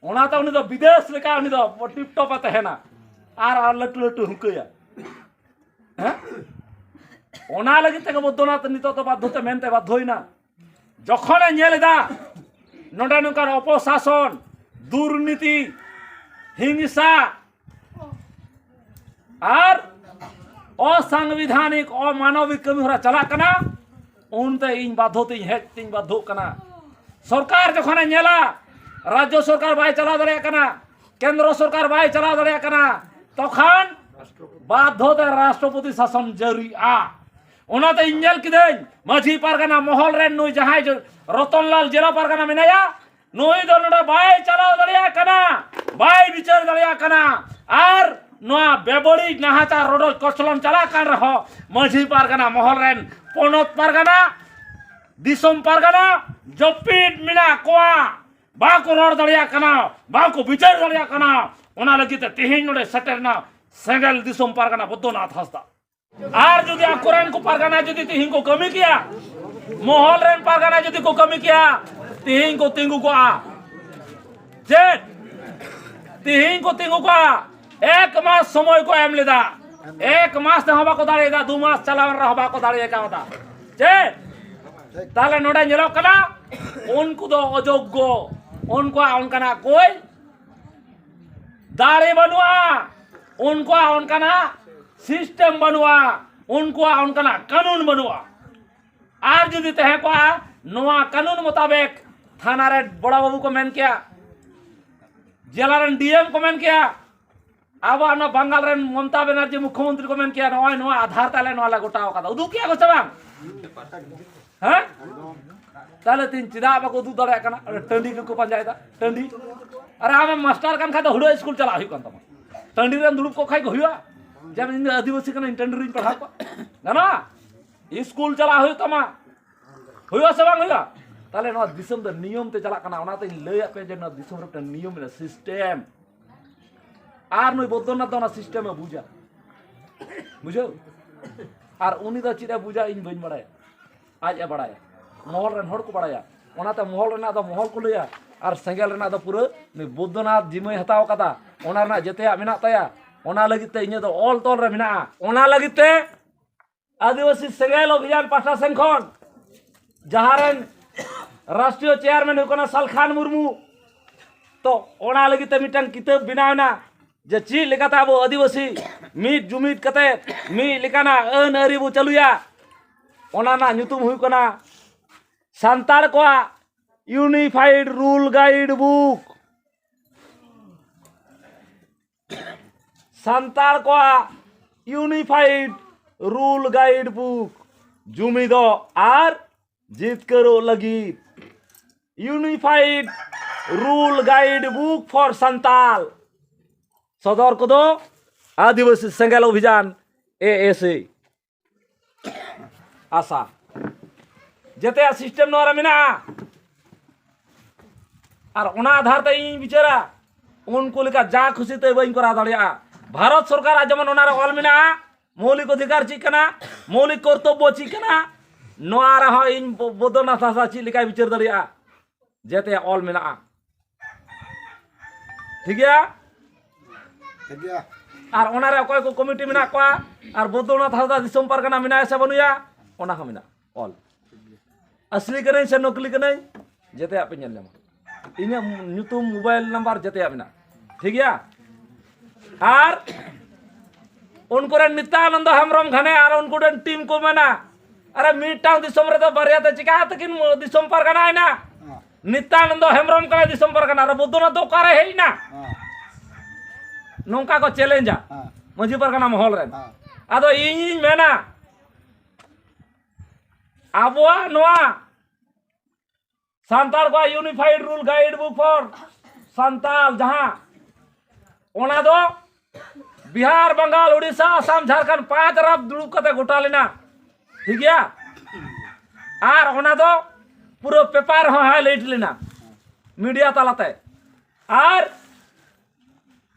ᱚᱱᱟᱛᱮ ᱩᱱᱤ ᱫᱚ ᱵᱤᱫᱮᱥ ᱞᱮᱠᱟ ᱩᱱᱤ ᱫᱚ ᱴᱤᱯ ᱴᱚᱯ ᱮ ᱛᱟᱦᱮᱱᱟ ᱟᱨ, ᱟᱨ ᱞᱟᱹᱴᱩ ᱞᱟᱹᱴᱩ ᱦᱩᱠᱟᱹᱭᱟ, ᱦᱮᱸ? ᱚᱱᱟ ᱞᱟᱹᱜᱤᱫ ᱛᱮᱜᱮ ᱵᱚᱫᱽᱫᱚᱱᱟᱛᱷ ᱱᱤᱛᱚᱜ ᱫᱚ ᱵᱟᱫᱽᱫᱷᱚ ᱛᱮ ᱢᱮᱱᱛᱮ ᱵᱟᱫᱽᱫᱷᱚᱭᱮᱱᱟ᱾ ᱡᱚᱠᱷᱚᱱᱮ ᱧᱮᱞ ᱮᱫᱟ ᱱᱚᱰᱮ ᱱᱚᱝᱠᱟᱱ ᱚᱯᱚᱥᱟᱥᱚᱱ, ᱫᱩᱨᱱᱤᱛᱤ, ᱦᱤᱝᱥᱟ ᱟᱨ ᱚᱥᱟᱝᱵᱤᱫᱷᱟᱱᱤᱠ, ᱚᱢᱟᱱᱚᱵᱤᱠ ᱠᱟᱹᱢᱤ ᱦᱚᱨᱟ ᱪᱟᱞᱟᱜ ᱠᱟᱱᱟ, ᱩᱱᱛᱮ ᱤᱧ ᱵᱟᱫᱽᱫᱷᱚ ᱛᱮᱧ ᱦᱮᱡ ᱛᱮᱧ ᱵᱟᱫᱽᱫᱷᱚᱜ ᱠᱟᱱᱟ᱾ ᱥᱚᱨᱠᱟᱨ ᱡᱚᱠᱷᱚᱱᱮ ᱧᱮᱞᱟ ᱨᱟᱡᱽᱡᱚ ᱥᱚᱨᱠᱟᱨ ᱵᱟᱭ ᱪᱟᱞᱟᱣ ᱫᱟᱲᱮᱭᱟᱜ ᱠᱟᱱᱟ, ᱠᱮᱱᱫᱨᱚ ᱥᱚᱨᱠᱟᱨ ᱵᱟᱭ ᱪᱟᱞᱟᱣ ᱫᱟᱲᱮᱭᱟᱜ ᱠᱟᱱᱟ, ᱛᱚᱠᱷᱚᱱ ᱵᱟᱫᱽᱫᱷᱚ ᱛᱮ ᱨᱟᱥᱴᱨᱚᱯᱚᱛᱤ ᱥᱟᱥᱚᱱ ᱡᱟᱹᱨᱤᱜᱼᱟ᱾ ᱚᱱᱟᱛᱮ ᱤᱧ ᱧᱮᱞ ᱠᱤᱫᱟᱹᱧ ᱢᱟᱹᱡᱷᱤ ᱯᱟᱨᱜᱟᱱᱟ ᱢᱚᱦᱚᱞ ᱨᱮᱱ ᱱᱩᱭ ᱡᱟᱦᱟᱸᱭ ᱡᱚ-, ᱨᱚᱛᱚᱱᱞᱟᱞ ᱡᱮᱞᱟ ᱯᱟᱨᱜᱟᱱᱟ ᱢᱮᱱᱟᱭᱟ, ᱱᱩᱭ ᱫᱚ ᱱᱚᱰᱮ ᱵᱟᱭ ᱪᱟᱞᱟᱣ ᱫᱟᱲᱮᱭᱟᱜ ᱠᱟᱱᱟ, ᱵᱟᱭ ᱵᱤᱪᱟᱹᱨ ᱫᱟᱲᱮᱭᱟᱜ ᱠᱟᱱᱟ᱾ ᱟᱨ ᱱᱚᱣᱟ ᱵᱮᱵᱟᱹᱲᱤᱡ ᱱᱟᱦᱟᱪᱟᱨ ᱨᱚᱰᱚᱡ ᱠᱚᱪᱞᱚᱱ ᱪᱟᱞᱟᱜ ᱠᱟᱱ ᱨᱮᱦᱚᱸ ᱢᱟᱹᱡᱷᱤ ᱯᱟᱨᱜᱟᱱᱟ ᱢᱚᱦᱚᱞ ᱨᱮᱱ ᱯᱚᱱᱚᱛ ᱯᱟᱨᱜᱟᱱᱟ, ᱫᱤᱥᱚᱢ ᱯᱟᱨᱜᱟᱱᱟ ᱡᱟᱹᱯᱤᱫ ᱢᱮᱱᱟᱜ ᱠᱚᱣᱟ, ᱵᱟᱠᱚ ᱨᱚᱲ ᱫᱟᱲᱮᱭᱟᱜ ᱠᱟᱱᱟ, ᱵᱟᱠᱚ ᱵᱤᱪᱟᱹᱨ ᱫᱟᱲᱮᱭᱟᱜ ᱠᱟᱱᱟ᱾ ᱚᱱᱟ ᱞᱟᱹᱜᱤᱫ ᱛᱮ ᱛᱮᱦᱮᱧ ᱱᱚᱰᱮ ᱥᱮᱴᱮᱨ ᱮᱱᱟ ᱥᱮᱸᱜᱮᱞ ᱫᱤᱥᱚᱢ ᱯᱟᱨᱜᱟᱱᱟ ᱵᱚᱫᱽᱫᱚᱱᱟᱛᱷ ᱦᱟᱸᱥᱫᱟ᱾ ᱟᱨ ᱡᱩᱫᱤ ᱟᱠᱚᱨᱮᱱ ᱠᱚ ᱯᱟᱨᱜᱟᱱᱟ ᱡᱩᱫᱤ ᱛᱤᱦᱤᱧ ᱠᱚ ᱠᱟᱹᱢᱤ ᱠᱮᱭᱟ, ᱢᱚᱦᱚᱞ ᱨᱮᱱ ᱯᱟᱨᱜᱟᱱᱟ ᱡᱩᱫᱤ ᱠᱚ ᱠᱟᱹᱢᱤ ᱠᱮᱭᱟ, ᱛᱤᱦᱤᱧ ᱠᱚ ᱛᱤᱸᱜᱩ ᱠᱚᱜᱼᱟ᱾ ᱪᱮᱫ? ᱛᱤᱦᱤᱧ ᱠᱚ ᱛᱤᱸᱜᱩ ᱠᱚᱜᱼᱟ᱾ ᱮᱠ ᱢᱟᱥ ᱥᱚᱢᱚᱭ ᱠᱚ ᱮᱢ ᱞᱮᱫᱟ, ᱮᱠ ᱢᱟᱥ ᱛᱮᱦᱚᱸ ᱵᱟᱠᱚ ᱫᱟᱲᱮᱭᱟᱫᱟ, ᱫᱩ ᱢᱟᱥ ᱪᱟᱞᱟᱣᱮᱱ ᱨᱮᱦᱚᱸ ᱵᱟᱠᱚ ᱫᱟᱲᱮ ᱠᱟᱣᱫᱟ᱾ ᱪᱮᱫ? ᱛᱟᱦᱞᱮ ᱱᱚᱰᱮ ᱧᱮᱞᱚᱜ ᱠᱟᱱᱟ ᱩᱱᱠᱩ ᱫᱚ ᱚᱡᱳᱜᱽᱜᱚ, ᱩᱱᱠᱩᱣᱟᱜ ᱚᱱᱠᱟᱱᱟᱜ ᱠᱳᱭ ᱫᱟᱲᱮ ᱵᱟᱹᱱᱩᱜᱼᱟ, ᱩᱱᱠᱩᱣᱟᱜ ᱚᱱᱠᱟᱱᱟᱜ ᱥᱤᱥᱴᱮᱢ ᱵᱟᱹᱱᱩᱜᱼᱟ, ᱩᱱᱠᱩᱣᱟᱜ ᱚᱱᱠᱟᱱᱟᱜ ᱠᱟᱹᱱᱩᱱ ᱵᱟᱹᱱᱩᱜᱼᱟ᱾ ᱟᱨ ᱡᱩᱫᱤ ᱛᱟᱦᱮᱸ ᱠᱚᱜᱼᱟ, ᱱᱚᱣᱟ ᱠᱟᱹᱱᱩᱱ ᱢᱚᱛᱟᱵᱮᱠ ᱛᱷᱟᱱᱟ ᱨᱮ ᱵᱚᱲᱟ ᱵᱟᱹᱵᱩ ᱠᱚ ᱢᱮᱱ ᱠᱮᱭᱟ, ᱡᱮᱞᱟ ᱨᱮᱱ ᱰᱤ ᱮᱢ ᱠᱚ ᱢᱮᱱ ᱠᱮᱭᱟ, ᱟᱵᱚᱣᱟᱜ ᱱᱚᱣᱟ ᱵᱟᱝᱜᱟᱞ ᱨᱮᱱ ᱢᱚᱢᱚᱛᱟ ᱵᱮᱱᱟᱨᱡᱤ ᱢᱩᱠᱷᱭᱚᱢᱚᱱᱛᱨᱤ ᱠᱚ ᱢᱮᱱ ᱠᱮᱭᱟ, ᱱᱚᱜᱼᱚᱭ ᱱᱚᱣᱟ ᱟᱫᱷᱟᱨ ᱛᱮ ᱟᱞᱮ ᱱᱚᱣᱟ ᱞᱮ ᱜᱚᱴᱟᱣ ᱠᱟᱫᱟ᱾ ᱩᱫᱩᱜ ᱠᱮᱭᱟ ᱠᱚ ᱥᱮ ᱵᱟᱝ? ᱦᱮᱸ? ᱛᱟᱦᱞᱮ ᱛᱤᱦᱤᱧ ᱪᱮᱫᱟᱜ ᱵᱟᱠᱚ ᱩᱫᱩᱜ ᱫᱟᱲᱮᱭᱟᱜ ᱠᱟᱱᱟ? ᱚᱸᱰᱮ ᱴᱟᱺᱰᱤ ᱜᱮᱠᱚ ᱯᱟᱸᱡᱟᱭᱮᱫᱟ, ᱴᱟᱺᱰᱤ᱾ ᱟᱨ ᱟᱢᱮᱢ ᱢᱟᱥᱴᱟᱨ ᱠᱟᱱ ᱠᱷᱟᱡ ᱫᱚ ᱦᱩᱲᱟᱹ ᱥᱠᱩᱞ ᱪᱟᱞᱟᱜ ᱦᱩᱭᱩᱜ ᱠᱟᱱ ᱛᱟᱢᱟ᱾ ᱴᱟᱺᱰᱤ ᱨᱮᱢ ᱫᱩᱲᱩᱵ ᱠᱚᱜ ᱠᱷᱟᱡ ᱜᱮ ᱦᱩᱭᱩᱜᱼᱟ? ᱡᱮ ᱤᱧ ᱫᱚ ᱟᱹᱫᱤᱵᱟᱹᱥᱤ ᱠᱟᱹᱱᱟᱹᱧ, ᱴᱟᱺᱰᱤ ᱨᱤᱧ ᱯᱟᱲᱦᱟᱣ ᱠᱚᱣᱟ᱾ ᱜᱟᱱᱚᱜᱼᱟ? ᱥᱠᱩᱞ ᱪᱟᱞᱟᱜ ᱦᱩᱭᱩᱜ ᱛᱟᱢᱟ᱾ ᱦᱩᱭᱩᱜᱼᱟ ᱥᱮ ᱵᱟᱝ ᱦᱩᱭᱩᱜᱼᱟ? ᱛᱟᱦᱞᱮ ᱱᱚᱣᱟ ᱫᱤᱥᱚᱢ ᱫᱚ ᱱᱤᱭᱚᱢ ᱛᱮ ᱪᱟᱞᱟᱜ ᱠᱟᱱᱟ᱾ ᱚᱱᱟᱛᱮᱧ ᱞᱟᱹᱭᱟᱫ ᱯᱮᱭᱟ ᱡᱮ ᱱᱚᱣᱟ ᱫᱤᱥᱚᱢ ᱨᱮ ᱢᱤᱫᱴᱟᱝ ᱱᱤᱭᱚᱢ ᱢᱮᱱᱟᱜᱼᱟ, ᱥᱤᱥᱴᱮᱢ᱾ ᱟᱨ ᱱᱩᱭ ᱵᱚᱫᱽᱫᱚᱱᱟᱛᱷ ᱫᱚ ᱚᱱᱟ ᱥᱤᱥᱴᱮᱢᱮ ᱵᱩᱡᱟ, ᱵᱩᱡᱷᱟᱹᱣ? ᱟᱨ ᱩᱱᱤ ᱫᱚ ᱪᱮᱫ ᱮ ᱵᱩᱡᱟ ᱤᱧ ᱵᱟᱹᱧ ᱵᱟᱲᱟᱭᱟ, ᱟᱡ ᱮ ᱵᱟᱲᱟᱭᱟ, ᱢᱚᱦᱚᱞ ᱨᱮᱱ ᱦᱚᱲ ᱠᱚ ᱵᱟᱲᱟᱭᱟ᱾ ᱚᱱᱟᱛᱮ ᱢᱚᱦᱚᱞ ᱨᱮᱱᱟᱜ ᱫᱚ ᱢᱚᱦᱚᱞ ᱠᱚ ᱞᱟᱹᱭᱟ, ᱟᱨ ᱥᱮᱸᱜᱮᱞ ᱨᱮᱱᱟᱜ ᱫᱚ ᱯᱩᱨᱟᱹ ᱱᱩᱭ ᱵᱚᱫᱽᱫᱚᱱᱟᱛᱷ ᱡᱤᱢᱟᱹᱭ ᱦᱟᱛᱟᱣ ᱠᱟᱫᱟ, ᱚᱱᱟ ᱨᱮᱱᱟᱜ ᱡᱮᱛᱮᱭᱟᱜ ᱢᱮᱱᱟᱜ ᱛᱟᱭᱟ᱾ ᱚᱱᱟ ᱞᱟᱹᱜᱤᱫ ᱛᱮ ᱤᱧᱟᱹᱜ ᱫᱚ ᱚᱞ ᱛᱚᱞ ᱨᱮ ᱢᱮᱱᱟᱜᱼᱟ᱾ ᱚᱱᱟ ᱞᱟᱹᱜᱤᱫ ᱛᱮ ᱟᱹᱫᱤᱵᱟᱹᱥᱤ ᱥᱮᱸᱜᱮᱞ ᱚᱵᱷᱤᱡᱟᱱ ᱯᱟᱦᱴᱟ ᱥᱮᱱ ᱠᱷᱚᱱ ᱡᱟᱦᱟᱸ ᱨᱮᱱ ᱨᱟᱥᱴᱨᱤᱭᱚ ᱪᱮᱭᱟᱨᱢᱮᱱ ᱦᱩᱭᱩᱜ ᱠᱟᱱᱟ ᱥᱟᱞᱠᱷᱟᱱ ᱢᱩᱨᱢᱩ᱾ ᱛᱚ, ᱚᱱᱟ ᱞᱟᱹᱜᱤᱫ ᱛᱮ ᱢᱤᱫᱴᱟᱝ ᱠᱤᱛᱟᱹᱵ ᱵᱮᱱᱟᱣ ᱮᱱᱟ, ᱡᱮ ᱪᱮᱫ ᱞᱮᱠᱟᱛᱮ ᱟᱵᱚ ᱟᱹᱫᱤᱵᱟᱹᱥᱤ ᱢᱤᱫ ᱡᱩᱢᱤᱫ ᱠᱟᱛᱮ ᱢᱤᱫ ᱞᱮᱠᱟᱱᱟᱜ ᱟᱹᱱ ᱟᱹᱨᱤ ᱵᱚ ᱪᱟᱹᱞᱩᱭᱟ᱾ ᱚᱱᱟ ᱨᱮᱱᱟᱜ ᱧᱩᱛᱩᱢ ᱦᱩᱭᱩᱜ ᱠᱟᱱᱟ ᱥᱟᱱᱛᱟᱲ ᱠᱚᱣᱟᱜ Unified Rule Guide Book᱾ Santal ᱠᱚᱣᱟᱜ Unified Rule Guide Book, ᱡᱩᱢᱤᱫᱚᱜ ᱟᱨ ᱡᱤᱛᱠᱟᱹᱨᱚᱜ ᱞᱟᱹᱜᱤᱫ, Unified Rule Guide Book for Santal. ᱥᱚᱫᱚᱨ ᱠᱚᱫᱚ ᱟᱹᱫᱤᱵᱟᱹᱥᱤ ᱥᱮᱸᱜᱮᱞ ᱚᱵᱷᱤᱡᱟᱱ, ᱮ ᱮᱥ ᱮ᱾ ᱟᱥᱟ, ᱡᱮᱛᱮᱭᱟᱜ system ᱱᱚᱣᱟ ᱨᱮ ᱢᱮᱱᱟᱜᱼᱟ᱾ ᱟᱨ ᱚᱱᱟ ᱟᱫᱷᱟᱨ ᱛᱮ ᱤᱧ ᱵᱤᱪᱟᱹᱨᱟ, ᱩᱱᱠᱩ ᱞᱮᱠᱟ ᱡᱟ ᱠᱷᱩᱥᱤ ᱛᱮ ᱵᱟᱹᱧ ᱠᱚᱨᱟᱣ ᱫᱟᱲᱮᱭᱟᱜᱼᱟ᱾ ᱵᱷᱟᱨᱚᱛ ᱥᱚᱨᱠᱟᱨᱟᱜ ᱡᱮᱢᱚᱱ ᱚᱱᱟ ᱨᱮ ᱚᱞ ᱢᱮᱱᱟᱜᱼᱟ, ᱢᱳᱣᱞᱤᱠ ᱚᱫᱷᱤᱠᱟᱨ ᱪᱮᱫ ᱠᱟᱱᱟ, ᱢᱳᱣᱞᱤᱠ ᱠᱚᱨᱛᱚᱵᱵᱚ ᱪᱮᱫ ᱠᱟᱱᱟ, ᱱᱚᱣᱟ ᱨᱮᱦᱚᱸ ᱤᱧ ᱵᱚ-, ᱵᱚᱫᱚᱱᱟᱛᱷ ᱦᱟᱸᱥᱫᱟ ᱪᱮᱫ ᱞᱮᱠᱟᱭ ᱵᱤᱪᱟᱹᱨ ᱫᱟᱲᱮᱭᱟᱜᱼᱟ, ᱡᱮᱛᱮᱭᱟᱜ ᱚᱞ ᱢᱮᱱᱟᱜᱼᱟ᱾ ᱴᱷᱤᱠ ᱜᱮᱭᱟ? ᱴᱷᱤᱠ ᱜᱮᱭᱟ᱾ ᱟᱨ ᱚᱱᱟᱨᱮ ᱚᱠᱚᱭ ᱠᱚ ᱠᱚᱢᱤᱴᱤ ᱢᱮᱱᱟᱜ ᱠᱚᱣᱟ, ᱟᱨ ᱵᱳᱫᱽᱫᱷᱚᱱᱟᱛᱷ ᱦᱟᱸᱥᱫᱟ ᱫᱤᱥᱚᱢ ᱯᱟᱨᱜᱟᱱᱟ ᱢᱮᱱᱟᱭᱟ ᱥᱮ ᱵᱟᱹᱱᱩᱭᱟ, ᱚᱱᱟ ᱦᱚᱸ ᱢᱮᱱᱟᱜᱼᱟ ᱚᱞ᱾ ᱟᱥᱞᱤ ᱠᱟᱹᱱᱟᱹᱧ ᱥᱮ ᱱᱚᱠᱞᱤ ᱠᱟᱹᱱᱟᱹᱧ, ᱡᱮᱛᱮᱭᱟᱜ ᱯᱮ ᱧᱮᱞ ᱧᱟᱢᱟ᱾ ᱤᱧᱟᱹᱜ ᱧᱩᱛᱩᱢ, ᱢᱳᱵᱟᱭᱤᱞ ᱱᱟᱢᱵᱟᱨ, ᱡᱮᱛᱮᱭᱟᱜ ᱢᱮᱱᱟᱜᱼᱟ᱾ ᱴᱷᱤᱠ ᱜᱮᱭᱟ? ᱟᱨ ᱩᱱᱠᱩ ᱨᱮᱱ ᱱᱤᱛᱟᱱᱚᱱᱫᱚ ᱦᱮᱢᱵᱨᱚᱢ ᱜᱷᱟᱱᱮ ᱟᱨ ᱩᱱᱠᱩ ᱨᱮᱱ ᱴᱤᱢ ᱠᱚ ᱢᱮᱱᱟ, "ᱟᱨᱮ, ᱢᱤᱫᱴᱟᱝ ᱫᱤᱥᱚᱢ ᱨᱮᱫᱚ ᱵᱟᱨᱭᱟ ᱛᱮ ᱪᱤᱠᱟ ᱛᱮᱠᱤᱱ ᱫᱤᱥᱚᱢ ᱯᱟᱨᱜᱟᱱᱟ ᱮᱱᱟ?" ᱦᱮᱸ᱾ ᱱᱤᱛᱟᱱᱚᱱᱫᱚ ᱦᱮᱢᱵᱨᱚᱢ ᱠᱟᱱᱟᱭ ᱫᱤᱥᱚᱢ ᱯᱟᱨᱜᱟᱱᱟ, ᱟᱨ ᱵᱳᱫᱽᱫᱷᱚᱱᱟᱛᱷ ᱫᱚ ᱚᱠᱟᱨᱮ ᱦᱮᱡ ᱮᱱᱟ? ᱦᱮᱸ᱾ ᱱᱚᱝᱠᱟ ᱠᱚ ᱪᱮᱞᱮᱧᱡᱟ ᱦᱮᱸ᱾ ᱢᱟᱹᱡᱷᱤ ᱯᱟᱨᱜᱟᱱᱟ ᱢᱚᱦᱚᱞ ᱨᱮᱱ᱾ ᱦᱮᱸ᱾ ᱟᱫᱚ ᱤᱧᱤᱧ ᱢᱮᱱᱟ, ᱟᱵᱚᱣᱟᱜ ᱱᱚᱣᱟ ᱥᱟᱱᱛᱟᱲ ᱠᱚᱣᱟᱜ Unified Rule Guide Book for Santal ᱡᱟᱦᱟᱸ, ᱚᱱᱟ ᱫᱚ ᱵᱤᱦᱟᱨ, ᱵᱟᱝᱜᱟᱞ, ᱩᱲᱤᱥᱥᱟ, ᱟᱥᱟᱢ, ᱡᱷᱟᱲᱠᱷᱚᱸᱰ ᱯᱟᱸᱪ ᱨᱟᱯ ᱫᱩᱲᱩᱵ ᱠᱟᱛᱮ ᱜᱚᱴᱟ ᱞᱮᱱᱟ᱾ ᱴᱷᱤᱠ ᱜᱮᱭᱟ? ᱟᱨ ᱚᱱᱟ ᱫᱚ ᱯᱩᱨᱟᱹ ᱯᱮᱯᱟᱨ ᱦᱚᱸ ᱦᱟᱭᱞᱟᱭᱤᱴ ᱞᱮᱱᱟ ᱢᱤᱰᱤᱭᱟ ᱛᱟᱞᱟᱛᱮ᱾ ᱟᱨ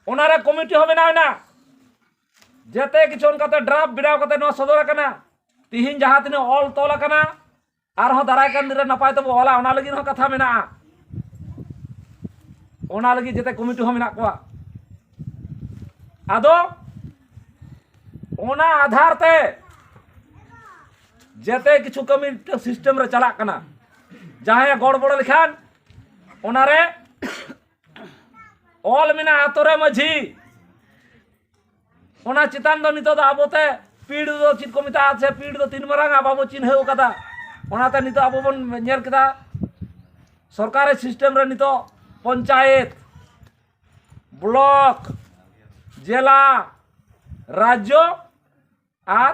ᱚᱱᱟᱨᱮ ᱠᱚᱢᱤᱴᱤ ᱦᱚᱸ ᱵᱮᱱᱟᱣ ᱮᱱᱟ᱾ ᱡᱮᱛᱮ ᱠᱤᱪᱷᱩ ᱚᱱᱠᱟᱛᱮ ᱰᱨᱟᱯᱴ ᱵᱮᱱᱟᱣ ᱠᱟᱛᱮ ᱱᱚᱣᱟ ᱥᱚᱫᱚᱨ ᱟᱠᱟᱱᱟ᱾ ᱛᱤᱦᱤᱧ ᱡᱟᱦᱟᱸ ᱛᱤᱱᱟᱹᱜ ᱚᱞ ᱛᱚᱞ ᱟᱠᱟᱱᱟ, ᱟᱨᱦᱚᱸ ᱫᱟᱨᱟᱭ ᱠᱟᱱ ᱫᱤᱱ ᱨᱮ ᱱᱟᱯᱟᱭ ᱛᱮᱵᱚ ᱚᱞᱟ, ᱚᱱᱟ ᱞᱟᱹᱜᱤᱫ ᱦᱚᱸ ᱠᱟᱛᱷᱟ ᱢᱮᱱᱟᱜᱼᱟ᱾ ᱚᱱᱟ ᱞᱟᱹᱜᱤᱫ ᱡᱮᱛᱮ ᱠᱚᱢᱤᱴᱤ ᱦᱚᱸ ᱢᱮᱱᱟᱜ ᱠᱚᱣᱟ᱾ ᱟᱫᱚ ᱚᱱᱟ ᱟᱫᱷᱟᱨ ᱛᱮ ᱡᱮᱛᱮ ᱠᱤᱪᱷᱩ ᱠᱟᱹᱢᱤ ᱢᱤᱫᱴᱟᱝ ᱥᱤᱥᱴᱮᱢ ᱨᱮ ᱪᱟᱞᱟᱜ ᱠᱟᱱᱟ᱾ ᱡᱟᱦᱟᱸᱭᱮ ᱜᱚᱲᱵᱚᱲ ᱞᱮᱠᱷᱟᱱ ᱚᱱᱟᱨᱮ ᱚᱞ ᱢᱮᱱᱟᱜᱼᱟ, ᱟᱛᱳ ᱨᱮ ᱢᱟᱹᱡᱷᱤ᱾ ᱚᱱᱟ ᱪᱮᱛᱟᱱ ᱫᱚ ᱱᱤᱛᱚᱜ ᱫᱚ ᱟᱵᱚᱛᱮ ᱯᱤᱲ ᱫᱚ ᱪᱮᱫ ᱠᱚ ᱢᱮᱛᱟᱜᱼᱟ ᱥᱮ ᱯᱤᱲ ᱫᱚ ᱛᱤᱱ ᱢᱟᱨᱟᱝ ᱟ ᱵᱟᱵᱚ ᱪᱤᱱᱦᱟᱹᱣ ᱠᱟᱫᱟ᱾ ᱚᱱᱟᱛᱮ ᱱᱤᱛᱚᱜ ᱟᱵᱚ ᱵᱚᱱ ᱧᱮᱞ ᱠᱮᱫᱟ ᱥᱚᱨᱠᱟᱨᱤ ᱥᱤᱥᱴᱮᱢ ᱨᱮ ᱱᱤᱛᱚᱜ ᱯᱚᱧᱪᱟᱭᱮᱛ, ᱵᱞᱚᱠ, ᱡᱮᱞᱟ, ᱨᱟᱡᱽᱡᱚ ᱟᱨ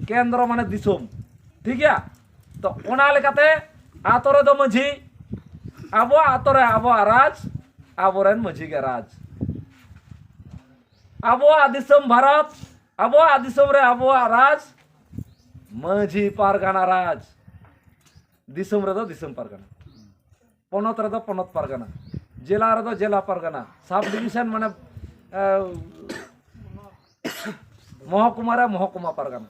ᱠᱮᱱᱫᱨᱚ ᱢᱟᱱᱮ ᱫᱤᱥᱚᱢ, ᱴᱷᱤᱠ ᱜᱮᱭᱟ᱾ ᱛᱚ ᱚᱱᱟ ᱞᱮᱠᱟᱛᱮ ᱟᱛᱳ ᱨᱮᱫᱚ ᱢᱟᱹᱡᱷᱤ, ᱟᱵᱚᱣᱟᱜ ᱟᱛᱳ ᱨᱮ ᱟᱵᱚᱣᱟᱜ ᱨᱟᱡᱽ, ᱟᱵᱚᱨᱮᱱ ᱢᱟᱹᱡᱷᱤ ᱜᱮ ᱨᱟᱡᱽ᱾ ᱟᱵᱚᱣᱟᱜ ᱫᱤᱥᱚᱢ ᱵᱷᱟᱨᱚᱛ, ᱟᱵᱚᱣᱟᱜ ᱫᱤᱥᱚᱢ ᱨᱮ ᱟᱵᱚᱣᱟᱜ ᱨᱟᱡᱽ, ᱢᱟᱹᱡᱷᱤ ᱯᱟᱨᱜᱟᱱᱟ ᱨᱟᱡᱽ, ᱫᱤᱥᱚᱢ ᱨᱮᱫᱚ ᱫᱤᱥᱚᱢ ᱯᱟᱨᱜᱟᱱᱟ, ᱯᱚᱱᱚᱛ ᱨᱮᱫᱚ ᱯᱚᱱᱚᱛ ᱯᱟᱨᱜᱟᱱᱟ, ᱡᱮᱞᱟ ᱨᱮᱫᱚ ᱡᱮᱞᱟ ᱯᱟᱨᱜᱟᱱᱟ, ᱥᱟᱵ ᱰᱤᱵᱤᱥᱚᱱ ᱢᱟᱱᱮ ᱮ, ᱢᱚᱦᱚᱠᱩᱢᱟ ᱨᱮ ᱢᱚᱦᱚᱠᱩᱢᱟ ᱯᱟᱨᱜᱟᱱᱟ,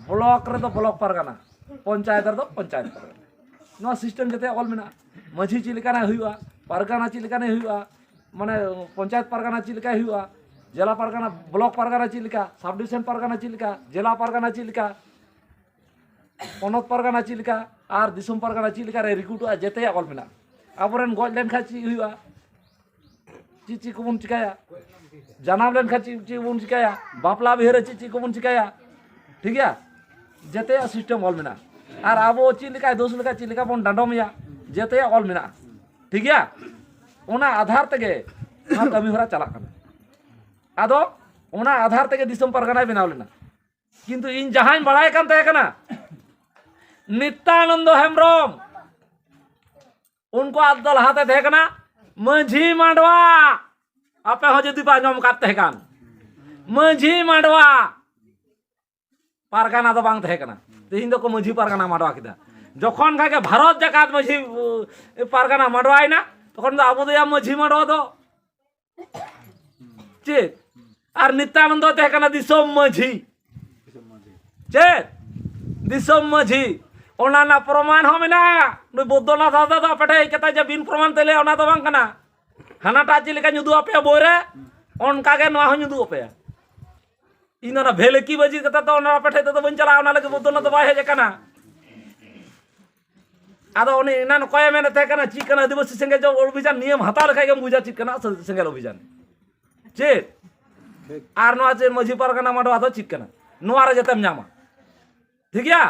ᱵᱞᱚᱠ ᱨᱮᱫᱚ ᱵᱞᱚᱠ ᱯᱟᱨᱜᱟᱱᱟ, ᱯᱚᱧᱪᱟᱭᱮᱛ ᱨᱮᱫᱚ ᱯᱚᱧᱪᱟᱭᱮᱛ ᱯᱟᱨᱜᱟᱱᱟ᱾ ᱱᱚᱣᱟ ᱥᱤᱥᱴᱮᱢ ᱡᱟᱛᱮ ᱚᱞ ᱢᱮᱱᱟᱜᱼᱟ, ᱢᱟᱹᱡᱷᱤ ᱪᱮᱫ ᱞᱮᱠᱟᱱᱟᱜ ᱦᱩᱭᱩᱜᱼᱟ, ᱯᱟᱨᱜᱟᱱᱟ ᱪᱮᱫ ᱞᱮᱠᱟᱱᱟᱜ ᱦᱩᱭᱩᱜᱼᱟ, ᱢᱟᱱᱮ ᱯᱚᱧᱪᱟᱭᱮᱛ ᱯᱟᱨᱜᱟᱱᱟ ᱪᱮᱫ ᱞᱮᱠᱟᱭ ᱦᱩᱭᱩᱜᱼᱟ, ᱡᱮᱞᱟ ᱯᱟᱨᱜᱟᱱᱟ, ᱵᱞᱚᱠ ᱯᱟᱨᱜᱟᱱᱟ ᱪᱮᱫ ᱞᱮᱠᱟ, ᱥᱟᱵ ᱰᱤᱵᱤᱥᱚᱱ ᱯᱟᱨᱜᱟᱱᱟ ᱪᱮᱫ ᱞᱮᱠᱟ, ᱡᱮᱞᱟ ᱯᱟᱨᱜᱟᱱᱟ ᱪᱮᱫ ᱞᱮᱠᱟ, ᱯᱚᱱᱚᱛ ᱯᱟᱨᱜᱟᱱᱟ ᱪᱮᱫ ᱞᱮᱠᱟ ᱟᱨ ᱫᱤᱥᱚᱢ ᱯᱟᱨᱜᱟᱱᱟ ᱪᱮᱫ ᱞᱮᱠᱟ ᱨᱮ ᱨᱤᱠᱨᱩᱴᱚᱜᱼᱟ, ᱡᱮᱛᱮᱭᱟᱜ ᱚᱞ ᱢᱮᱱᱟᱜᱼᱟ᱾ ᱟᱵᱚᱨᱮᱱ ᱜᱚᱡ ᱞᱮᱱᱠᱷᱟᱱ ᱪᱮᱫ ᱦᱩᱭᱩᱜᱼᱟ, ᱪᱮᱫ ᱪᱮᱫ ᱠᱚᱵᱚᱱ ᱪᱤᱠᱟᱹᱭᱟ, ᱡᱟᱱᱟᱢ ᱞᱮᱱᱠᱷᱟᱱ ᱪᱮᱫ ᱪᱮᱫ ᱵᱚᱱ ᱪᱤᱠᱟᱹᱭᱟ, ᱵᱟᱯᱞᱟ ᱵᱤᱦᱟᱹᱨᱮ ᱪᱮᱫ ᱪᱮᱫ ᱠᱚᱵᱚᱱ ᱪᱤᱠᱟᱹᱭᱟ, ᱴᱷᱤᱠ ᱜᱮᱭᱟ, ᱡᱮᱛᱮᱭᱟᱜ ᱥᱤᱥᱴᱮᱢ ᱚᱞ ᱢᱮᱱᱟᱜᱼᱟ᱾ ᱟᱨ ᱟᱵᱚ ᱪᱮᱫ ᱞᱮᱠᱟᱭ ᱫᱳᱥ ᱞᱮᱠᱟ, ᱪᱮᱫ ᱞᱮᱠᱟ ᱵᱚᱱ ᱰᱟᱸᱰᱚᱢᱮᱭᱟ, ᱡᱮᱛᱮᱭᱟᱜ ᱚᱞ ᱢᱮᱱᱟᱜᱼᱟ, ᱴᱷᱤᱠ ᱜᱮᱭᱟ᱾ ᱚᱱᱟ ᱟᱫᱷᱟᱨ ᱛᱮᱜᱮ ᱱᱚᱣᱟ ᱠᱟᱹᱢᱤ ᱦᱚᱨᱟ ᱪᱟᱞᱟᱜ ᱠᱟᱱᱟ᱾ ᱟᱫᱚ ᱚᱱᱟ ᱟᱫᱷᱟᱨ ᱛᱮᱜᱮ ᱫᱤᱥᱚᱢ ᱯᱟᱨᱜᱟᱱᱟᱭ ᱵᱮᱱᱟᱣ ᱞᱮᱱᱟ᱾ ᱠᱤᱱᱛᱩ ᱤᱧ ᱡᱟᱦᱟᱸᱧ ᱵᱟᱲᱟᱭ ᱠᱟᱱ ᱛᱟᱦᱮᱸ ᱠᱟᱱᱟ, ᱱᱤᱛᱭᱟᱱᱚᱱᱫᱚ ᱦᱮᱢᱵᱨᱚᱢ, ᱩᱱᱠᱩᱣᱟᱜ ᱫᱚ ᱞᱟᱦᱟᱛᱮ ᱛᱟᱦᱮᱸ ᱠᱟᱱᱟ ᱢᱟᱹᱡᱷᱤ ᱢᱟᱰᱣᱟ᱾ ᱟᱯᱮ ᱦᱚᱸ ᱡᱩᱫᱤ ᱯᱮ ᱟᱸᱡᱚᱢ ᱟᱠᱟᱫ ᱛᱟᱦᱮᱸ ᱠᱟᱱ, ᱢᱟᱹᱡᱷᱤ ᱢᱟᱰᱣᱟ, ᱯᱟᱨᱜᱟᱱᱟ ᱫᱚ ᱵᱟᱝ ᱛᱟᱦᱮᱸ ᱠᱟᱱᱟ᱾ ᱛᱮᱦᱮᱧ ᱫᱚᱠᱚ ᱢᱟᱹᱡᱷᱤ ᱯᱟᱨᱜᱟᱱᱟ ᱢᱟᱰᱣᱟ ᱠᱮᱫᱟ᱾ ᱡᱚᱠᱷᱚᱱ ᱠᱷᱟᱱ ᱜᱮ ᱵᱷᱟᱨᱚᱛ ᱡᱟᱠᱟᱛ ᱢᱟᱹᱡᱷᱤ ᱩ, ᱯᱟᱨᱜᱟᱱᱟ ᱢᱟᱰᱣᱟᱭᱮᱱᱟ, ᱛᱚᱠᱷᱚᱱ ᱫᱚ ᱟᱵᱚ ᱫᱚ ᱭᱟ ᱢᱟᱹᱡᱷᱤ ᱢᱟᱰᱣᱟ ᱫᱚ ᱪᱮᱫ? ᱟᱨ ᱱᱤᱛᱭᱟᱱᱚᱱᱫᱚ ᱛᱟᱦᱮᱸ ᱠᱟᱱᱟ ᱫᱤᱥᱚᱢ ᱢᱟᱹᱡᱷᱤ᱾ ᱪᱮᱫ? ᱫᱤᱥᱚᱢ ᱢᱟᱹᱡᱷᱤ᱾ ᱚᱱᱟ ᱨᱮᱱᱟᱜ ᱯᱨᱚᱢᱟᱱ ᱦᱚᱸ ᱢᱮᱱᱟᱜᱼᱟ᱾ ᱱᱩᱭ ᱵᱳᱫᱽᱫᱚᱱᱟᱛᱷ ᱦᱟᱸᱥᱫᱟ ᱫᱚ ᱟᱯᱮ ᱴᱷᱮᱱ ᱦᱮᱡ ᱠᱟᱛᱮ ᱡᱮ ᱵᱤᱱ ᱯᱨᱚᱢᱟᱱ ᱛᱮ ᱞᱟᱹᱭᱟ, ᱚᱱᱟ ᱫᱚ ᱵᱟᱝ ᱠᱟᱱᱟ᱾ ᱦᱟᱱᱟᱴᱟᱜ ᱪᱮᱫ ᱞᱮᱠᱟᱧ ᱩᱫᱩᱜ ᱟᱯᱮᱭᱟ ᱵᱳᱭ ᱨᱮ, ᱚᱱᱠᱟ ᱜᱮ ᱱᱚᱣᱟ ᱦᱚᱸᱧ ᱩᱫᱩᱜ ᱟᱯᱮᱭᱟ᱾ ᱤᱧ ᱫᱚ ᱚᱱᱟ ᱵᱷᱮᱞᱮᱠᱤ ᱵᱟᱹᱡᱤ ᱠᱟᱛᱮ ᱫᱚ ᱚᱱᱟ ᱟᱯᱮ ᱴᱷᱮᱡ ᱫᱚ ᱵᱟᱹᱧ ᱪᱟᱞᱟᱜᱼᱟ, ᱚᱱᱟ ᱞᱟᱹᱜᱤᱫ ᱵᱳᱫᱽᱫᱚᱱᱟᱛᱷ ᱫᱚ ᱵᱟᱭ ᱦᱮᱡ ᱟᱠᱟᱱᱟ᱾ ᱟᱫᱚ ᱩᱱᱤ ᱮᱱᱟᱱ ᱚᱠᱚᱭᱮ ᱢᱮᱱᱮᱫ ᱛᱟᱦᱮᱸ ᱠᱟᱱᱟ ᱪᱮᱫ ᱠᱟᱱᱟ ᱟᱹᱫᱤᱵᱟᱹᱥᱤ ᱥᱮᱸᱜᱮᱞ ᱚᱵᱷᱤᱡᱟᱱ? ᱱᱤᱭᱟᱹᱢ ᱦᱟᱛᱟᱣ ᱞᱮᱠᱷᱟᱡ ᱜᱮᱢ ᱵᱩᱡᱟ ᱪᱮᱫ ᱠᱟᱱᱟ ᱥᱮᱸᱜᱮᱞ ᱚᱵᱷᱤᱡᱟᱱ᱾ ᱪᱮᱫ? ᱟᱨ ᱱᱚᱣᱟ ᱪᱮᱫ ᱢᱟᱹᱡᱷᱤ ᱯᱟᱨᱜᱟᱱᱟ ᱢᱟᱰᱣᱟ ᱫᱚ ᱪᱮᱫ ᱠᱟᱱᱟ? ᱱᱚᱣᱟ ᱨᱮ ᱡᱟᱛᱮᱢ ᱧᱟᱢᱟ᱾ ᱴᱷᱤᱠ ᱜᱮᱭᱟ?